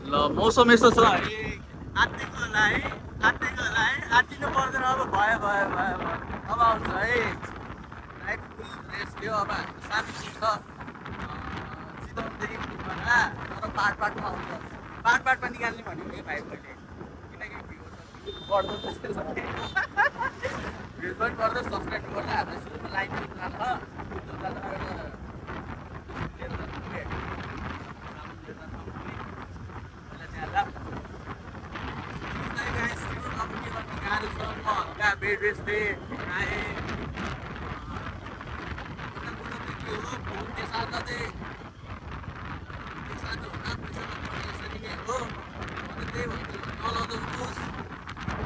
ल मौसम यस्तो छ है आत्तिको होला है आत्तिनु पर्दैन अब भयो अब आउँछ है नाइट फुल रेस्ट थियो अब साथी छ चितवनदेखि पुग्दा तर पाटमा आउँछ पाटमा निकाल्ने भन्यो कि भाइ मैले किनकि भ्युज बढ्दो त्यसै छ भ्युज पनि बढ्दो सब्सक्राइब गर्दा हामीले सुरुमा लाइक बेड रेस्ट आए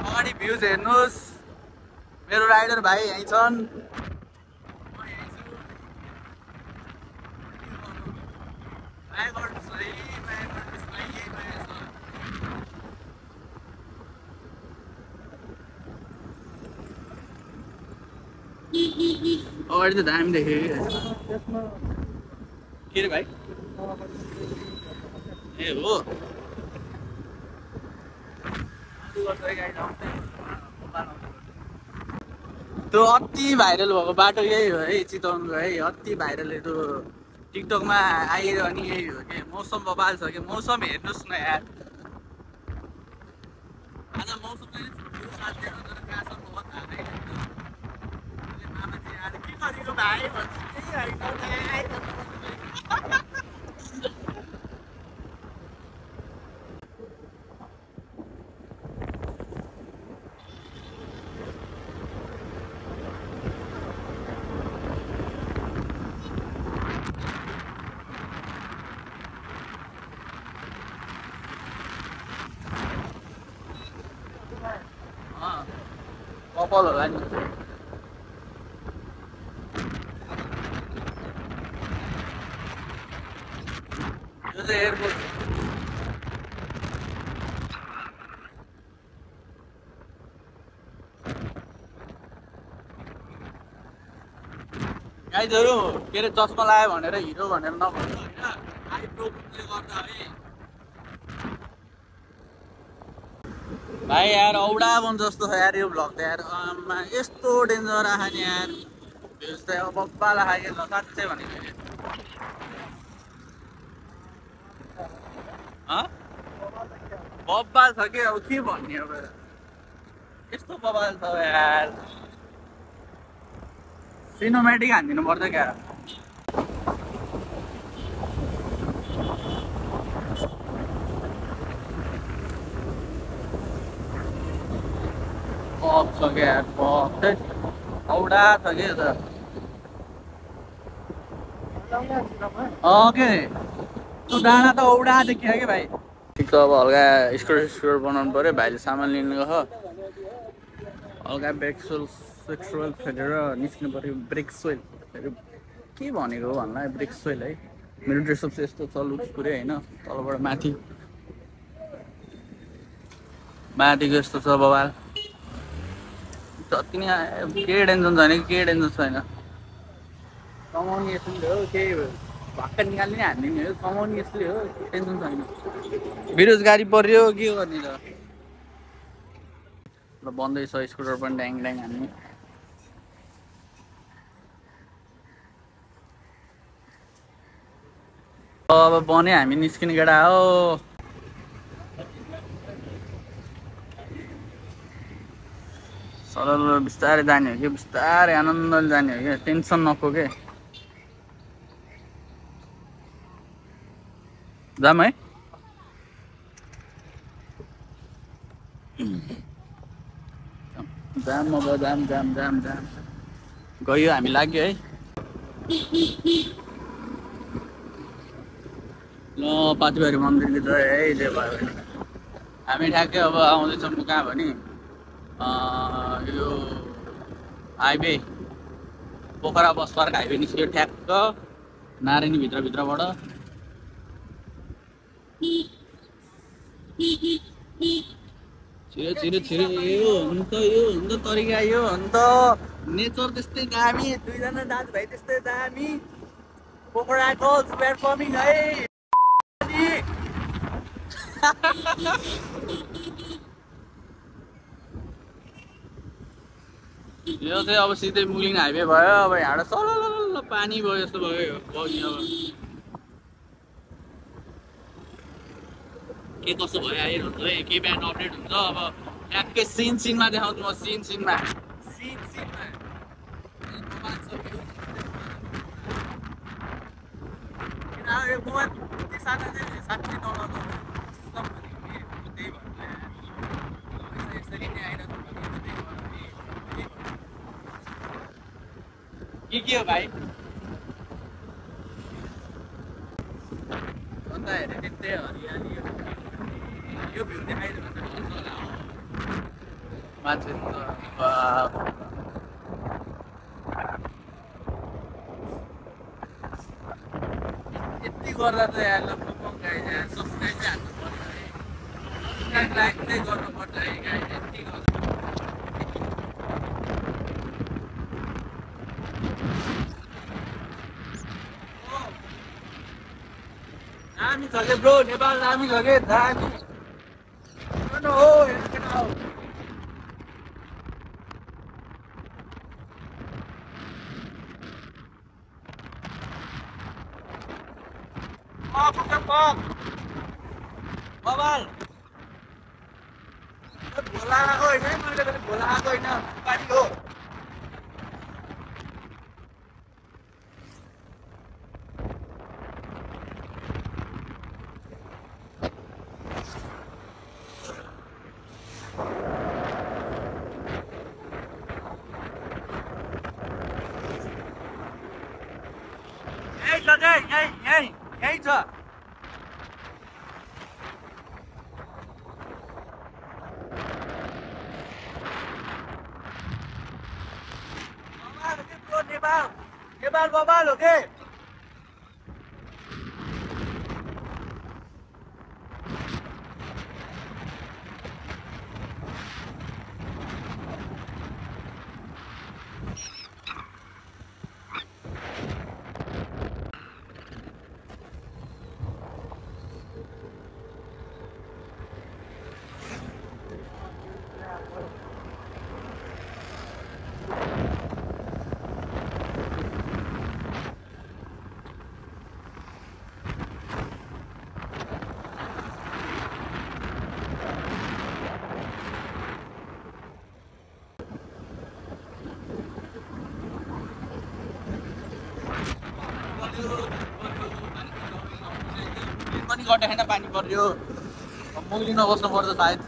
अगाडि भ्युज हेर्नुहोस् मेरो राइडर भाइ यहीँ छन् अगाडि त दामी देखेँ के रे भाइ ए हो त्यो अति भाइरल भएको बाटो यही हो है चितवनको है अति भाइरल त्यो टिकटकमा आइरह्यो भने यही हो कि मौसम बबाल छ कि मौसम हेर्नुहोस् न यार आज मौसम भाइ कपाल होला नि यो चाहिँ एयरपोर्ट गाइजहरु के अरे चस्मा लगायो भनेर हिरो भनेर नभन्नु हैन आई प्रोब्लमले गर्दा है भाइ यार औडा बन जस्तो छ यार यो भ्लग त यार यस्तो डेन्जर आखान यार भ्युज त अब बब्बाल आयो ल साच्चै भनेको बब्बाल छ कि अब के भन्ने अब यस्तो बब्बाल छ यार सिनेमेटिक हान्दिनु पर्छ क्या पप छ क्या यार पप चाहिँ औडा छ कि यो त के त्यो डाँडा त औडा देखियो कि भाइ ठिक छ अब हल्का स्कोर बनाउनु पर्यो भाइले सामान लिनु गयो हल्का ब्रेक सोइल फेरेर निस्किनु पर्यो ब्रेक सोइल के भनेको हो भन्ला ब्रेक सोइल है मेरो ड्रेसअप चाहिँ यस्तो छ लुक्स पुरै होइन तलबाट माथिको यस्तो छ बबाल जति नै के टेन्सन छैन कि के टेन्सन छैन कमाउने यसले हो केही भक्क निकाल्ने हान्दिने हो कमाउने यसले हो टेन्सन छैन बेरोजगारी पर्यो के गर्ने त ल बन्दैछ स्कुटर पनि ड्याङ हान्ने अब बने हामी निस्किने केटा हो सरल बिस्तारै जाने हो कि बिस्तारै आनन्दले जाने हो कि टेन्सन नको के जाम है जाम अब जाम गयो हामी लाग्यो है ल पातिबारी मन्दिरभित्र है जे भयो हामी ठ्याक्कै अब आउँदैछौँ कहाँ भने यो highway Pokhara bus park highway निस्क्यो ठ्याक्क नारायणी भित्रबाट छिरो यो हुन्छ तरिका यो अन्त नेचर त्यस्तै दामी दुईजना दाजुभाइ त्यस्तै दामी पोखराको स्पेयर पमिङ है यो चाहिँ अब सिधै मुलिङ हाइवे भयो। अब यहाँबाट सलल पानी भयो जस्तो भयो बग्यो। के कसो भयो आइरहन्छ है, के बिहान अपडेट हुन्छ। अब ट्याक्कै सिनमा देखाउँछु म, सिनमा यो मोबाइल सानो चाहिँ साँच्चै नलाउनु त्यही भएर यसरी नै आइरहेको के हो भाइ अन्त हेरे त्यस्तै हरियाली यो भ्यू देखाइदिनु मान्छे यति गर्दा त यहाँ लगभग गाई सब्सक्राइब चाहिँ हाल्नु पर्छ है, लाइक चाहिँ गर्नुपर्छ है गाई। यति गर्दा दामी छ के ब्रो, नेपाल दामी छ के, दामी हो हेर्नु हो। बबाल भोला आएको होइन है, मैले पनि भोला आएको होइन, पानी हो। यही छ नेपाल बबाल हो के। पनि गड्डा पानी पर्यो, मुली नबस्नु पर्छ सायद।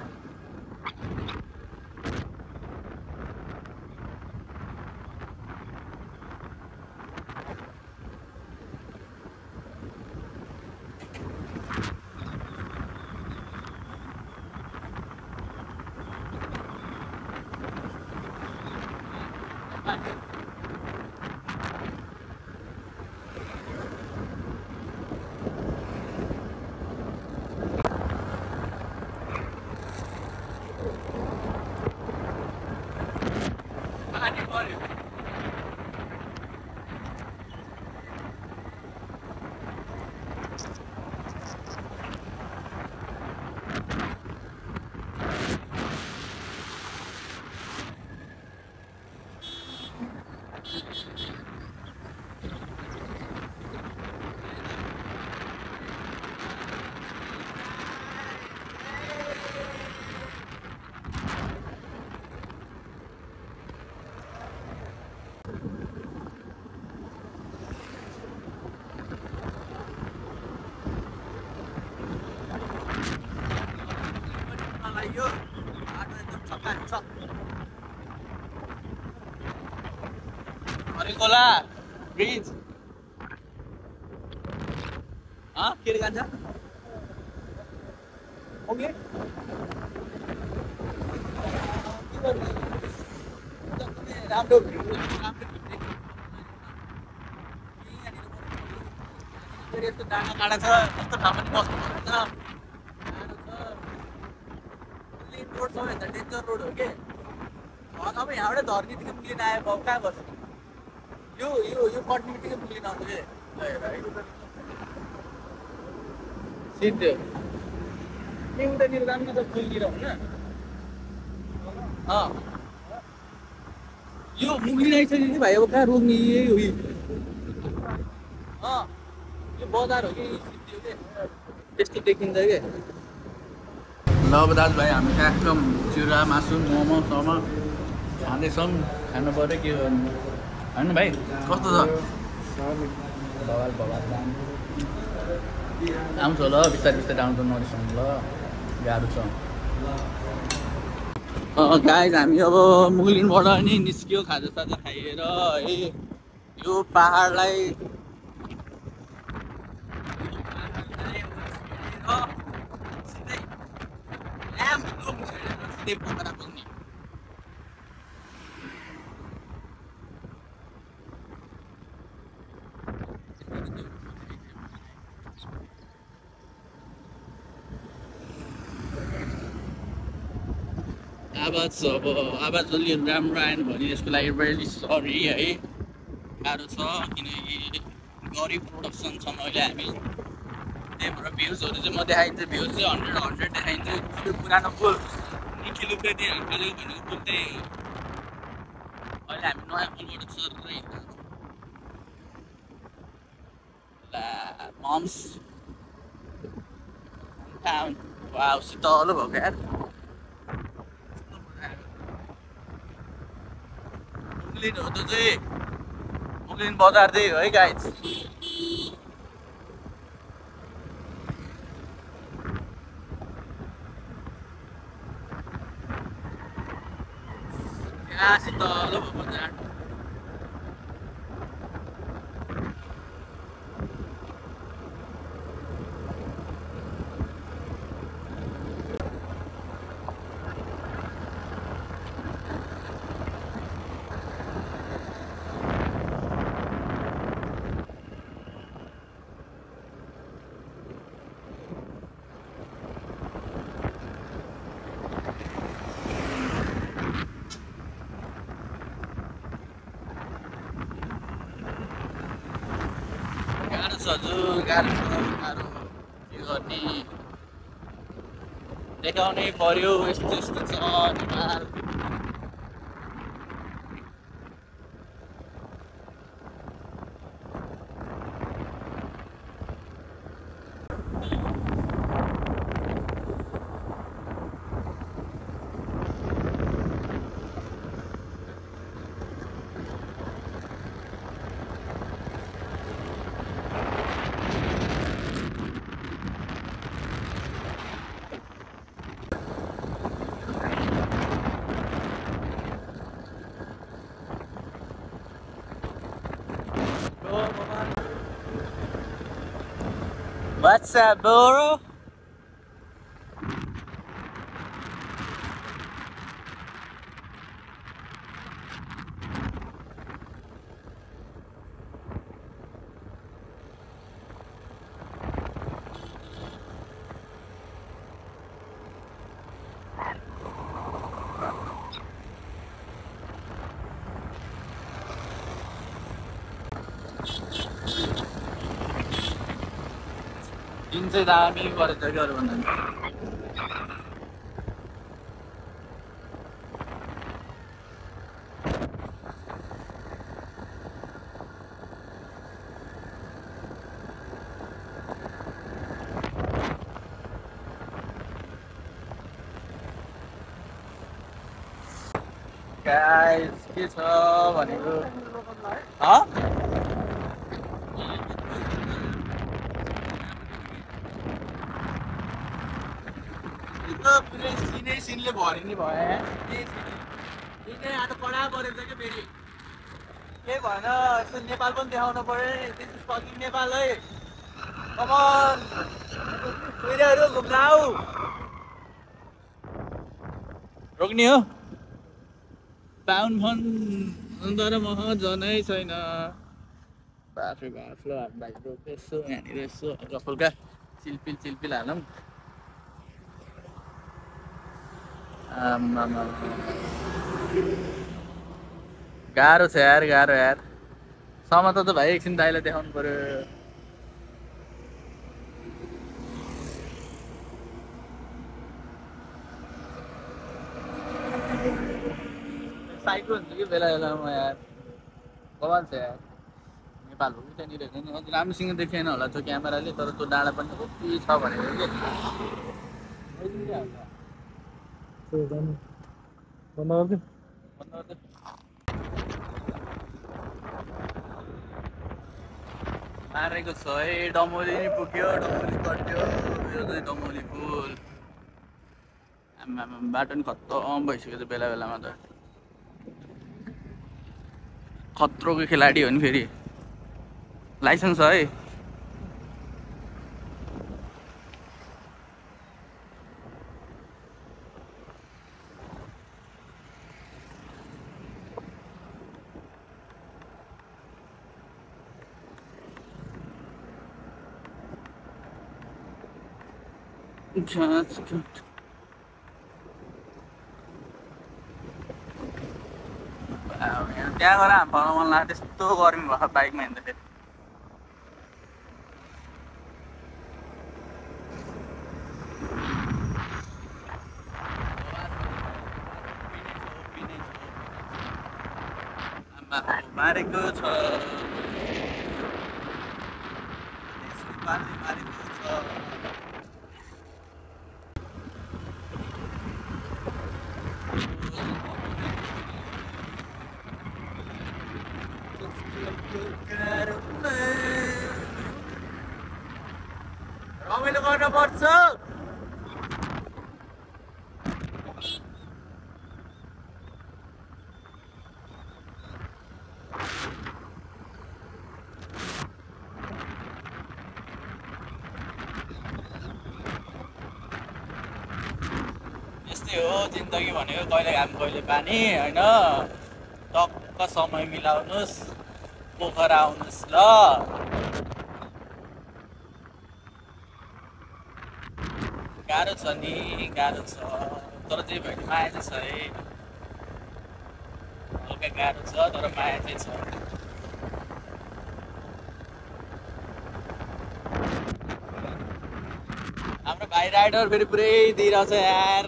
यो बाटो एकदम छक्का अरे खोला ब्रिज के रे कान्छ ओके राम्रो यस्तो डाँडा काँडा छ, यस्तो ठाउँ पनि बस्नु पर्दैन। रोड सबैभन्दा डेन्जर रोड हो के। अब यहाँबाट धर्ने बित्तिकै मुलिन आयो, अब कहाँ गर्छ यो कट्ने बित्तिकै मुलिन आउँछ के सिधै एउटातिर जानु त फुलतिर होइन यो मुगली आइसक्यो कि भाइ अब कहाँ रोक्ने यही हो यो बजार हो कि त्यस्तो देखिन्छ कि ल अब दाजुभाइ हामी एकदम चिउरा मासु मोमो सोमो खाँदैछौँ खानु पऱ्यो के गर्नु होइन भाइ कस्तो छ बवाल आउँछ ल बिस्तारै बिस्तारै आउँछ नरिसाउनु ल गाह्रो छ गाइज हामी अब मुगलिनबाट नि निस्क्यो खाजासाजा खाइएर है यो पाहाडलाई पोखरा पुग्ने आवाज अब आवाज अलि राम्रो आएन भने यसको लागि रियली सरी है गाह्रो छ किनकि गरिब प्रोडक्सन छ अहिले हामी त्यही भएर भ्युजहरू चाहिँ म देखाइन्छ भ्युज चाहिँ 100 देखाइन्छ त्यो पुरानो पुल निखिलो फेरि हामीले भनेको पुल चाहिँ अहिले हामी नयाँ पुलबाट चर्दै मम्स टाउन वाउ शीतल भएको यार मुगलिन हो त चाहिँ मुगलिन बजार चाहिँ हो है गाइज शीतल भएको बजार हजुर गाह्रो के गर्ने देखाउनै पर्यो यस्तो यस्तो छ नेपाल What's up, bro? दिन चाहिँ दामी गरेछ कि अरू भन्दा गाइस के छ भनेको सिनले भरिने भयो आज कडा परेछ क्या फेरि केही भएन यस्तो नेपाल पनि देखाउनु पर्यो नेपाल है कमन कोइराहरू घुम्न आऊ रोक्ने हो पाउन फोन तर म जनै छैन बाफ्रे बाफ ल भाइ रोक यसो यहाँनिर यसो हल्का फुल्का चिलपिल हालौँ गाह्रो छ यार यार समता त भाइ एकछिन दाइलाई देखाउनु पर्यो आएको हुन्छु कि बेला बेलामा यार कमाल छ यार नेपाल हो कि त्यहाँनिर हेर्नु राम्रोसँग देखेन होला त्यो क्यामेराले तर त्यो डाँडा पनि कति छ भनेर के मारेको छ है डमोली नि पुग्यो डमोली कट्यो यो चाहिँ डमोली पुल बाटो नि खत्तम भइसक्यो त्यो बेला बेलामा त खत्रोको खेलाडी हो नि फेरि लाइसेन्स छ है त्यहाँ गएर हामी पाउन मन लाग्यो त्यस्तो गर्मी भयो बाइकमा हिँड्दाखेरि मारेको छ रमाइलो गर्न पर्छ यस्तै हो जिन्दगी भनेको कहिले घाम कहिले पानी होइन टक्क समय मिलाउनुहोस् पोखरा आउनुहोस् ल गाह्रो छ नि गाह्रो छ तर जे भयो नि माया चाहिँ छ है हल्का गाह्रो छ तर माया चाहिँ छ हाम्रो भाइ राइडर फेरि पुरै दिइरहेछ यार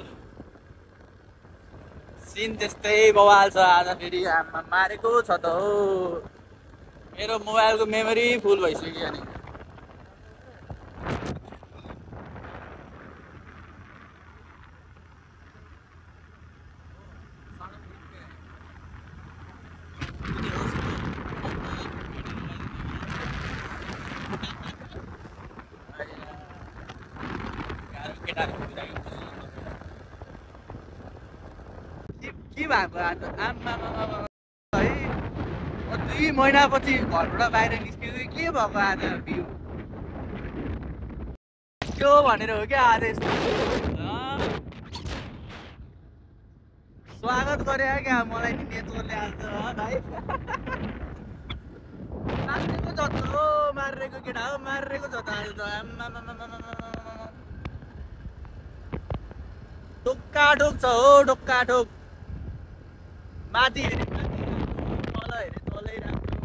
सिन त्यस्तै बवाल छ आज फेरि आमा मारेको छ त हो मेरो मोबाइलको मेमोरी फुल भइसक्यो नि के भएको आज आमा है 2 महिनापछि घरबाट बाहिर निस्कियो के भएको आज भ्यू त्यो भनेर हो क्या आज यस्तो स्वागत गरे क्या मलाई नेचरले आज भाइ मारेको छ त हो मारेको केटा हो मारेको छ त आज त ढोक्का ढोक छ हो ढोक्का ढोक माथि हेरे तल हेरे तलै राम्रो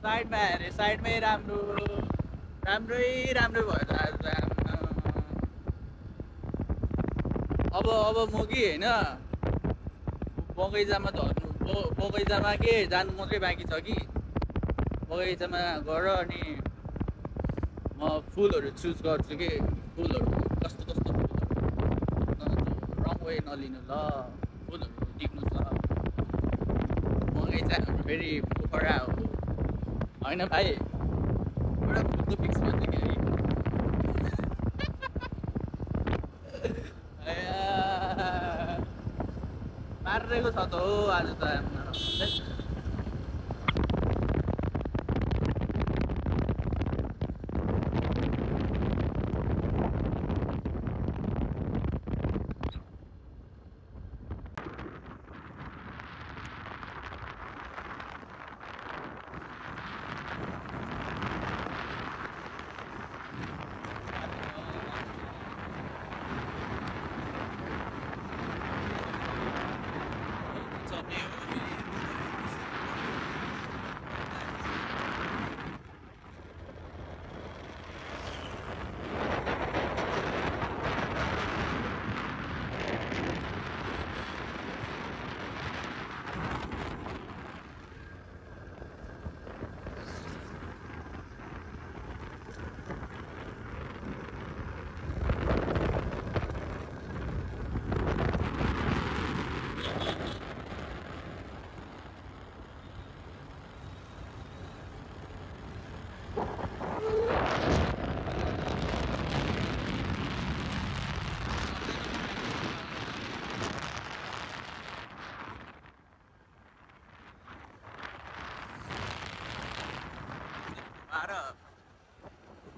साइडमा हेरे साइडमै राम्रो राम्रै राम्रो भयो त आज त अब म कि होइन बगैँचामा झर्नु बगैँचामा के जानु मात्रै बाँकी छ कि बगैँचामा गएर अनि म फुलहरू चुज गर्छु कि फुलहरू कस्तो कस्तो फुलहरू रङ वे नलिनु ल फुलहरू टिप्नु छ बगैँचा फेरि पोखरा हो होइन भाइ एउटा फुलको फिक्स भन्छ कि मारेको छ त हो आज त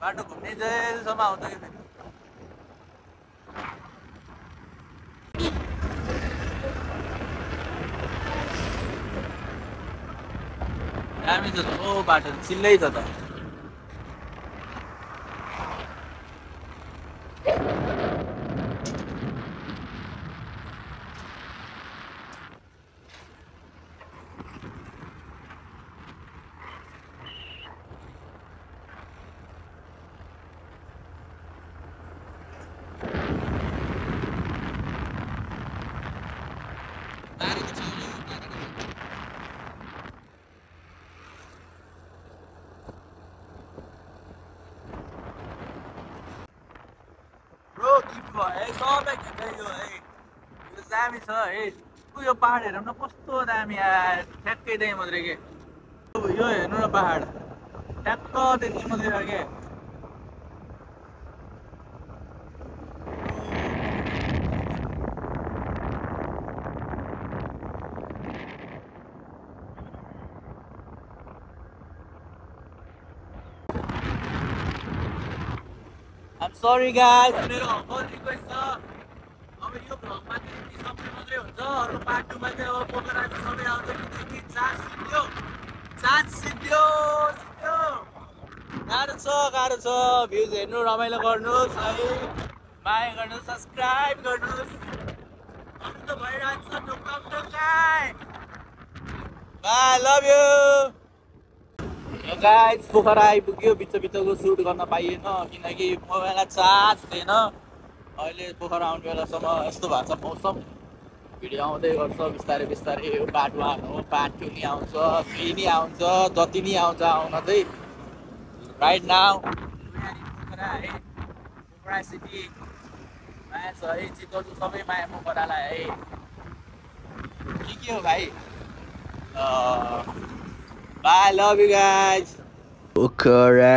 बाटो घुम्ने जेलसम्म आउँछ कि फेरि दामी छ त ओ बाटो चिल्लै छ त ब्रो टिपी भयो है सबै खिच्दै यो है यो दामी छ है यो पहाड हेरौँ न कस्तो दामी यार ठ्याक्कै त्यही मात्रै के यो हेर्नु न पहाड ठ्याक्क त्यति मात्रै छ के I'm sorry guys, मेरो हम्बल रिक्वेस्ट छ अब यो भ्लगमा चाहिँ यति सबै मात्रै हुन्छ अरू पार्ट 2 मा चाहिँ अब पोखराको सबै आउँछ कि चार्ज सिद्धियो गाह्रो छ भ्युज हेर्नु रमाइलो गर्नुहोस् है माया गर्नुहोस् सब्सक्राइब गर्नुहोस् अरू त भइरहेको छ ढुक्काइ by love you guys Pokhara आइपुग्यो बिचको सुट गर्न पाइएन किनकि मोबाइललाई चार्ज थिएन अहिले पोखरा आउने बेलासम्म यस्तो भएको छ मौसम भिडियो आउँदै गर्छ बिस्तारै पार्ट 1 हो पार्ट 2 नि आउँछ 3 नि आउँछ जति नि आउँछ आउन चाहिँ राइट नाउ पोखरा है पोखरा सिटी माया छ है चितवन सबै माया पोखरालाई है के हो भाइ Bye, love you guys. Pokhara.